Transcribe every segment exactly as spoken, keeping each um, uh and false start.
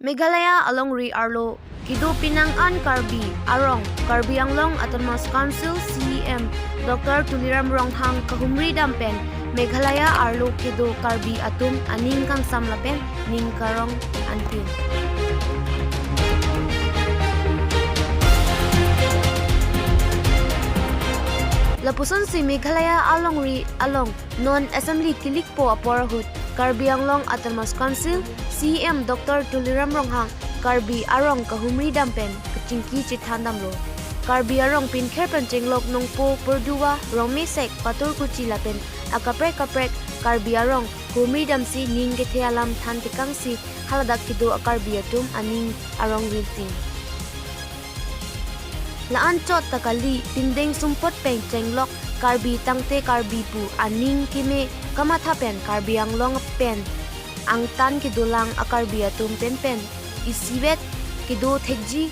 Meghalaya alongri arlo kedo penang an Karbi arong Karbi Anglong Autonomous Council C E M Doctor Tuliram Ronghang kahumri dam pen Meghalaya arlo kedo Karbi atum aning kangsam lapen ning karong anpin. Lapusonsi Meghalaya alongri along non assembly kilikpo apor ahut Karbi Anglong Autonomous Council C E M Doctor Tuliram Ronghang Karbi arong kahumri dam pen kachingki chethan damlo. Karbi arong pinkher pen chenglok Nongpo, Purduwa, Rongmesek, Pathurkuchi lapen akaprek kaprek Karbi arong humri damsi ning kethe alam than tekangsi haladak kedo a-Karbi atum aning arong rinting. La-an chot ta kali, pindeng sumpot pen chenglok Karbi tangte Karbi pu aning keme kamatha pen Karbi Anglong pen angtan kedolang a-Karbi atum pen pen isivet kedo thekji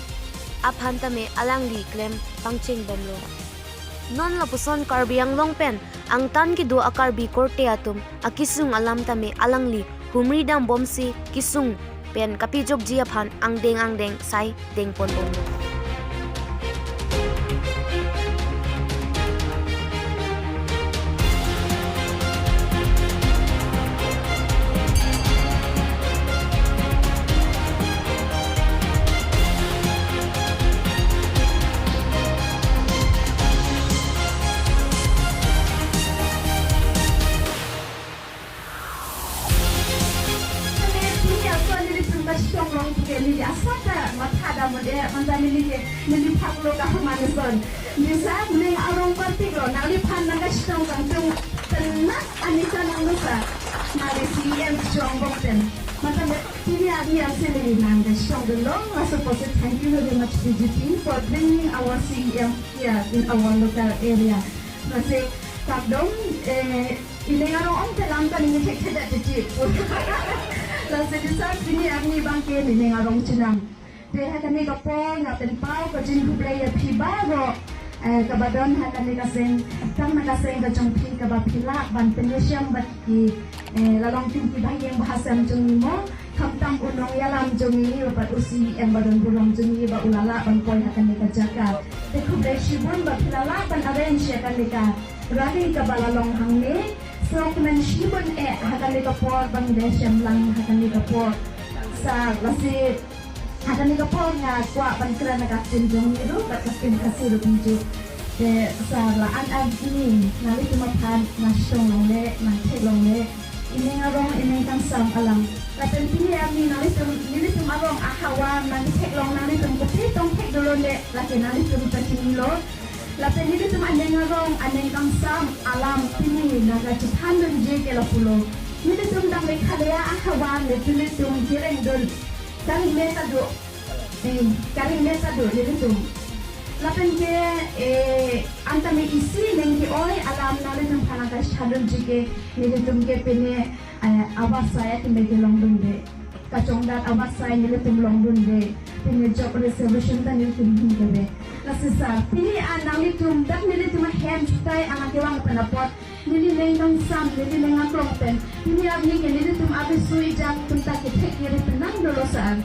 aphan tame alangli klem pangcheng bomlo. Non lapuson Karbi Anglong pen angtan kedo a-Karbi korte atum akesung alam tame alangli humri dam bomsi kesung pen kapejokji aphan angdeng angdeng sai dengpon bomlo. Pini ason nelitum kachetong long puke neli asap ta matha dam un-e, manta neli ke neli phak lo kaham ason. Disa ning arong parpik lo, nangliphan nangkachetong kangtung tenang ani ta nanglusa. Nangli C E M chong bok ten. Manta pini arni arse neli nangkachetong dun long. Laso apotsi thank you very much B J P for bringing our C E M here in our local area. Lasi kardom, eh, ining arong ong telam ta ning thekthedet titi. Lasi disa pini arni abangke ining arong chenam. Te hakami kapor nangpinpao kachin khublei aphi baro, eh, kabadon hakami kaseng, tang na kaseng kachongphi kaba phila ban penyesiam bat ki, eh, lalong tum ki bahiyang bahasam jong mo, khamtam unong yalam jong ni, ba pat usi em badon burong jong ni, ba ulala ban poi hakami kajaka. Te khublei chibun ba philala ban arrange hakami ka rally kaba lalong hangne, so kmen chibun e hakami kapor bang de shem lang hakami kapor. Sa lasi hakami kapor nga kwa ban kra na kachin jong ni ru, ba kachin kasi ru pinju. Te sa la-an arni nanglitum aphan nangchetong longle, nangthek longle, ining arong ining kangsam alam. Lapen pini arni nanglitum, nelitum arong ahavar nangthek long, nanglitum kopi tong thek dolo le, lake nanglitum ta chinilo. Lapen nelitum aning arong aning kangsam alam pini nangkachethan dunji ke lapulo. Nelitum dang Meghalaya ahavar le nelitum kereng dun. Karing me ta do. Eh, karing me ta do nelitum. Lapen ke, eh, anta me isi ning ke-oi alam nanglitum aphan nangkachethan dunji ke nelitum ke pini, eh, awas saya ke me ke long dunde. Kachongdat awas sai nelitum long dunde, pini job reservation ta nelitum hin kebe. Lasi sa, pini an nanglitum dak nelitum ahem chutai an kevang pen apot, neli ning kangsam, neli ning aklong pen, pini arni ke nelitum abe sui jang tum ta kethek kiri penang dolo sa.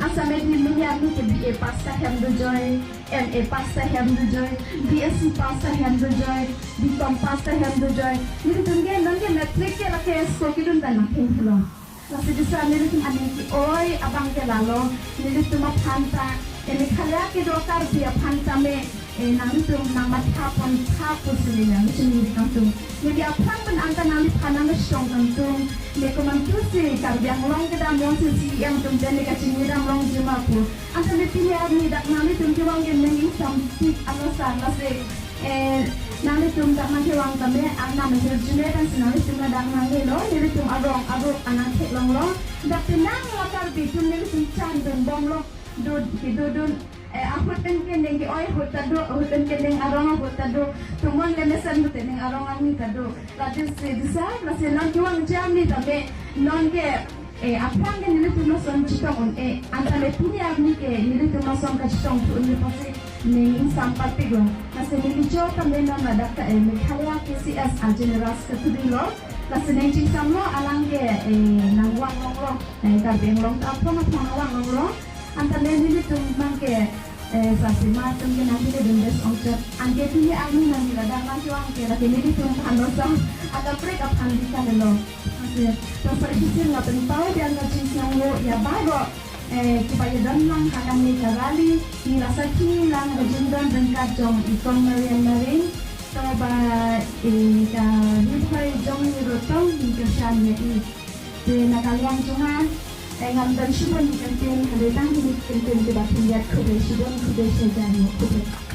Asa me di pini arni ke B A pass ta hem dojoi, M A pass ta hem dojoi, B S C pass ta hem dojoi, B Com pass ta hem dojoi. Nelitum ke non ke matric ke lake school kedun pen nangphin pulo. Lasi disa nelitum aning ke-oi abang ke lalo, nelitum aphan ta, eh, Meghalaya kedo Karbi aphan tame, eh, nanglitum nangmatha pon tha pusi neli nangchini kangtung. Neli aphrang pen anta nangliphan nangchetong kangtung. Ne komantusi Karbi Anglong kedam longsi C E M atum pen ne kachini dam longji ma pu. Anta ne pini arni dak nanglitum kevang ke ning ingsampik anusa lasi. Eh, nanglitum dak nangkevang tame, arnam hirjume pensi nanglitum ladak nanglelo, nelitum arong aruk an nangtheklonglo. Dak penang la Karbi atum nelitum chan dun bomlo, dun, kedodun, eh, ahut pen ke ning ke-oi ahut ta do, ahut pen ke ning arong ahut ta do, tumon le mesen ahut ning arong arni ta do. Lasi disa, lasi nangkevang jam ni tame, non ke, eh, aphrang ke nelitum lason chetong un-e, anta le pini arni ke nelitum lason kachetong thu un-e pusi ning ingsampik lo. Lasi neli cho tame non ladak ta, eh, Meghalaya K C S a-general secretary lo. Lasi nangchingsamlo alang ke, eh, nangvang longlo, eh, Karbi Anglong ta aphong aphong nangvang longlo. Anta le nelitum abang ke, eh, sasima atum ke nangpili dundes ongchot. Anke pini arni nangli ladak nangkevang ke lake nelitum aphan dosa akaprek aphan di kalilo. Anke, dosa isi sir lapen pau di anke chingsong yo ya bago. Eh, kipa ya don lang hakan ni karali, ni lasa kini lang rajin don bengkat jong ikon Marian Maring, to ba, eh, ka ni phai jong ni rotong ni kersan ya i. Te nakalang chunga, eh, ngam dan shibun ni kantin, hade tang ni kantin ke ba phinjat khube shibun khube shajan mo khube.